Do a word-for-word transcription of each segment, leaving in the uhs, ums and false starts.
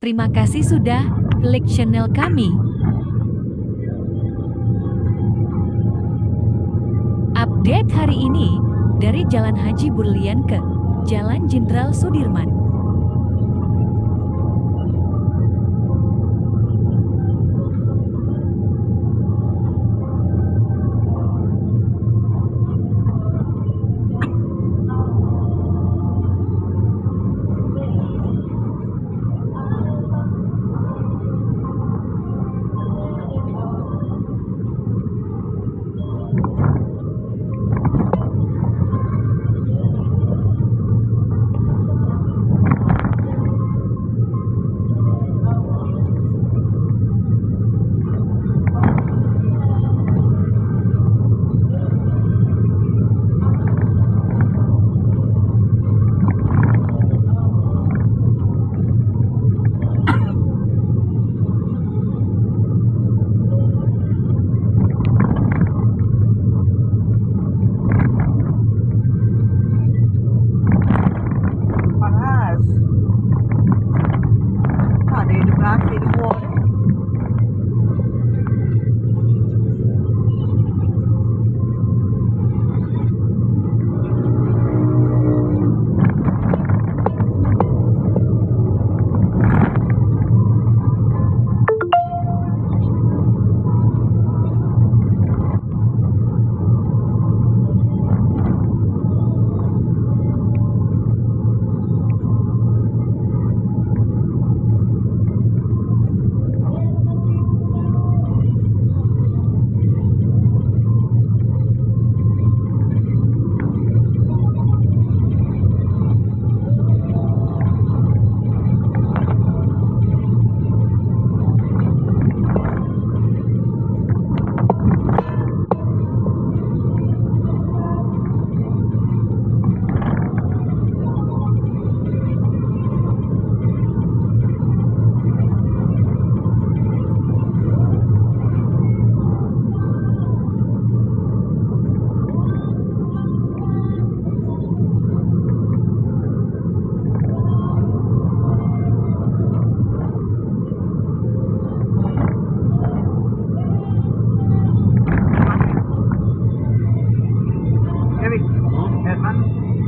Terima kasih sudah klik channel kami. Update hari ini dari Jalan Haji Burlian ke Jalan Jenderal Sudirman. Panas. Ada hidup nasi di luar.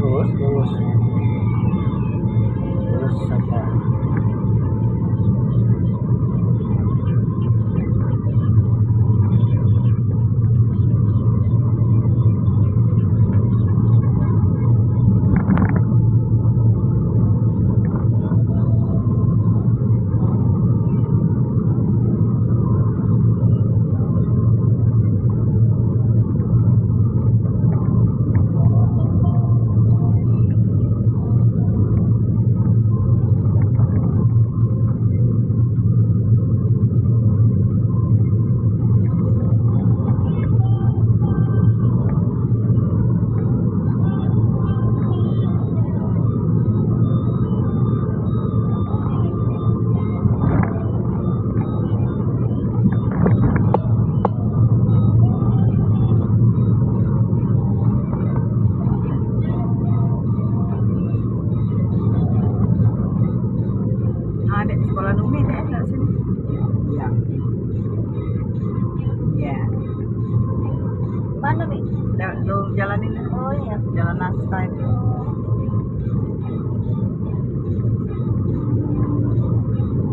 Terus, terus. Terus saja. Ah, dek sekolah Numi dek, kat sini. Iya. Iya. Mana, Mi? Dah, lu jalanin. Oh, iya. Jalan naskah itu.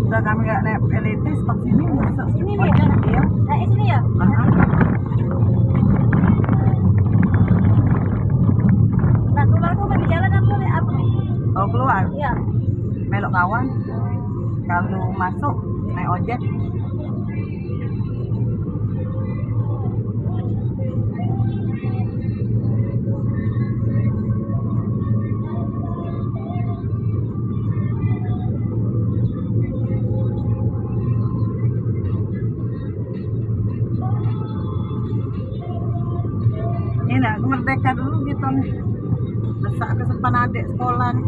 Udah kami gak naik L R T, stop sini, masuk. Sini, Mi? Iya. Naik sini ya? Aha. Nak keluar tuh, Mi, jalan apa, Mi? Apa, Mi? Oh, keluar? Iya. Melok kawan. Kalau masuk, naik ojek. Ini nak merdeka dulu kita nih. Besak ke sepan adik sekolah nih.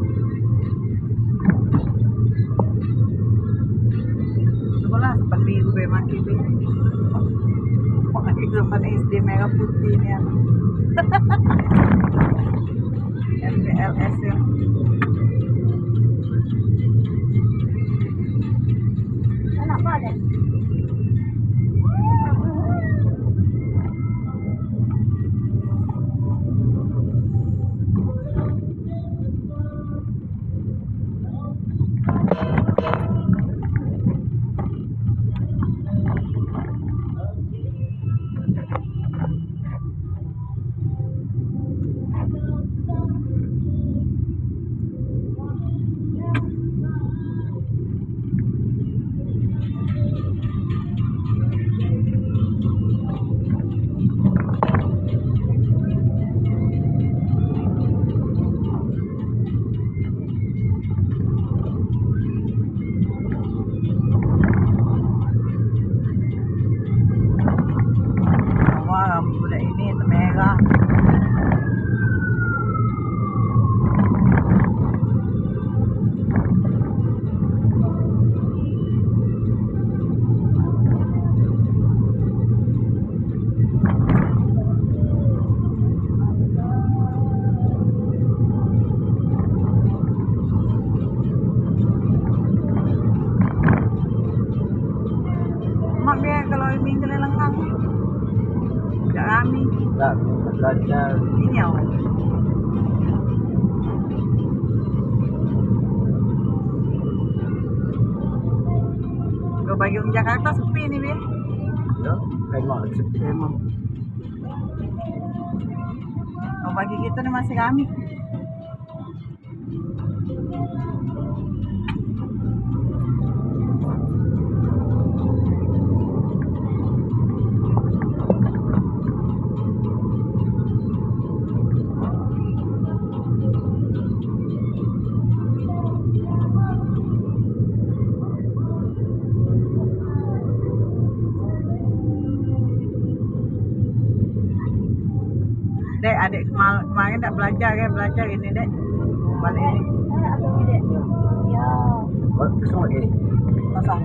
Sekolah sepan minggu be maki be. Maki sepan S D merah putih nih anak. M P L S ya. Minggu ni lengang. Dak rami. Dak, belajar. Ini awak. Kau bagi orang Jakarta sepi ni, Bin. Ya, emang sepi emang. Kau bagi kita ni masih rami. Dek, adek kemal-, kemarin dak belajar ya, belajar ini, Dek. Balik ini. Kosong lagi. Kosong.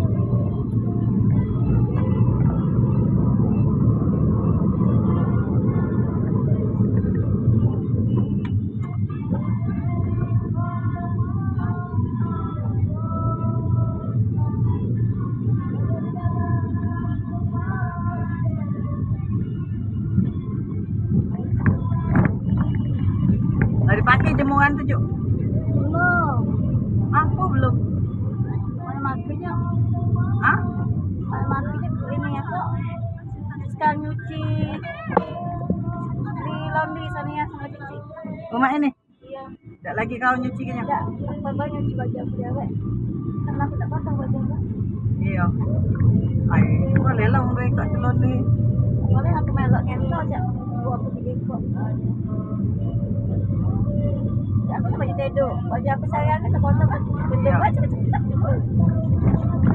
Dah dipakai jemuran tu, Cuk? Belum. Aku belum. Mana makanya? Hah? Mana makanya ini aku. Sekarang nyuci di laundry sana ya, sama cuci. Rumah ini? Iya. Dak lagi kau nyuci ke nyo? Dak, aku baru nyuci baju aku dewek. Karena aku dak patah baju aku. Iya. Ai, boleh lah wong dak telon ni. Boleh aku melok ngentok aja. Buat aku tiga kok. Ya, aku tu baju tedok. Baju aku sehari-hari tak kotor kan. Benda Iya. buat cepet-cepet.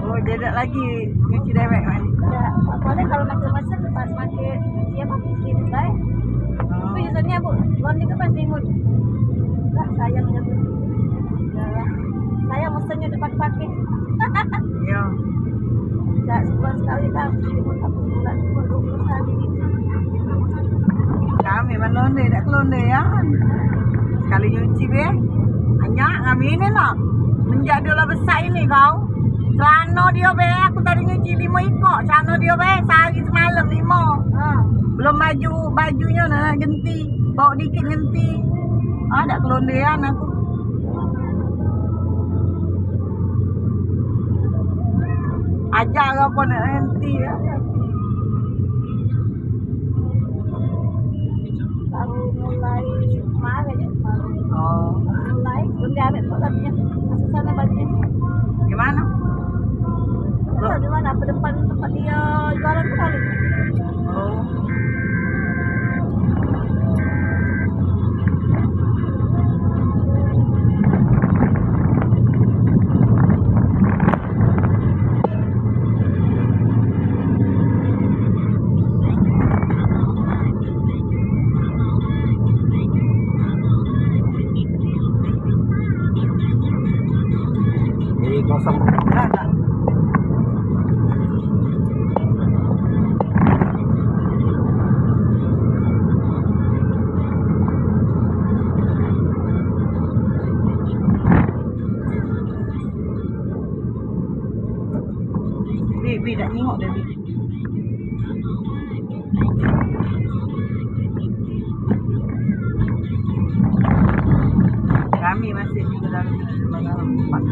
Oh, jadi dak lagi nyuci dewek kan? Ya, boleh kalau makin masa pas makin siapa? Sini baik. Tapi biasanya, Bu, Wan itu pas timun. Enggak, sayang dia tu. Ya, saya mesennya depan pakai. Iya. Enggak sebulan sekali, Bang. Timun satu bulan, timun dua bulan sekali. Kami melonde, dak kelonde ya. Sekali nyuci be. Banyak kami ini nak. Menjadi lah besar ini kau. Celano dio be, aku tadi nyuci limo ikok. Celano dio be, sehari semalam limo. Ha. Belum baju, bajunyo nak genti. Bawa dikit genti. Ah, dak kelondean aku. Ajar aku nak genti ya. Baru mulai kemarin ya, baru Oh. mulai. Belum diambil pun tadinya. Susah nih bajunya. Gimana? Belum. Di mana? Apa depan tempat dia jualan tu kali. Oh. Jadi kosong. Bi, Bi, dak nyingok dah, Bi. Kami masih juga dalam, dalam tempat.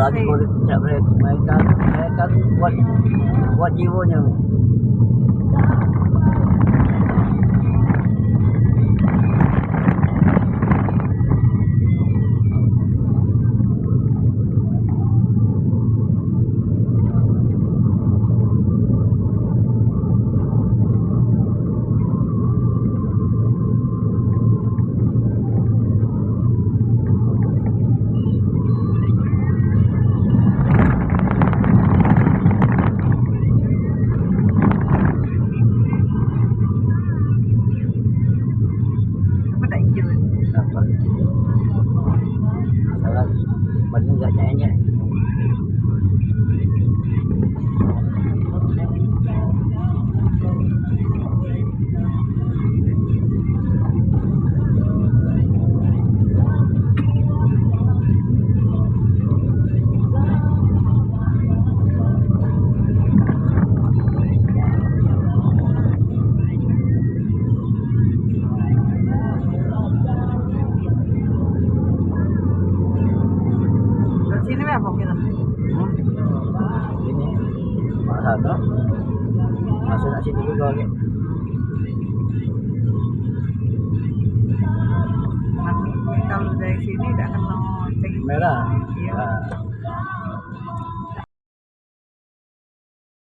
Lagi boleh cak mereka, mereka, mereka kuat, kuat jiwanya. Apa? Salah. Banyak gak nyanyi. Sini apa kita? Hmm? Ini. Mahal, no? Masuk nak situ juga, oke. Kalau dari sini dah kena cek. Merah? Iya. Ah.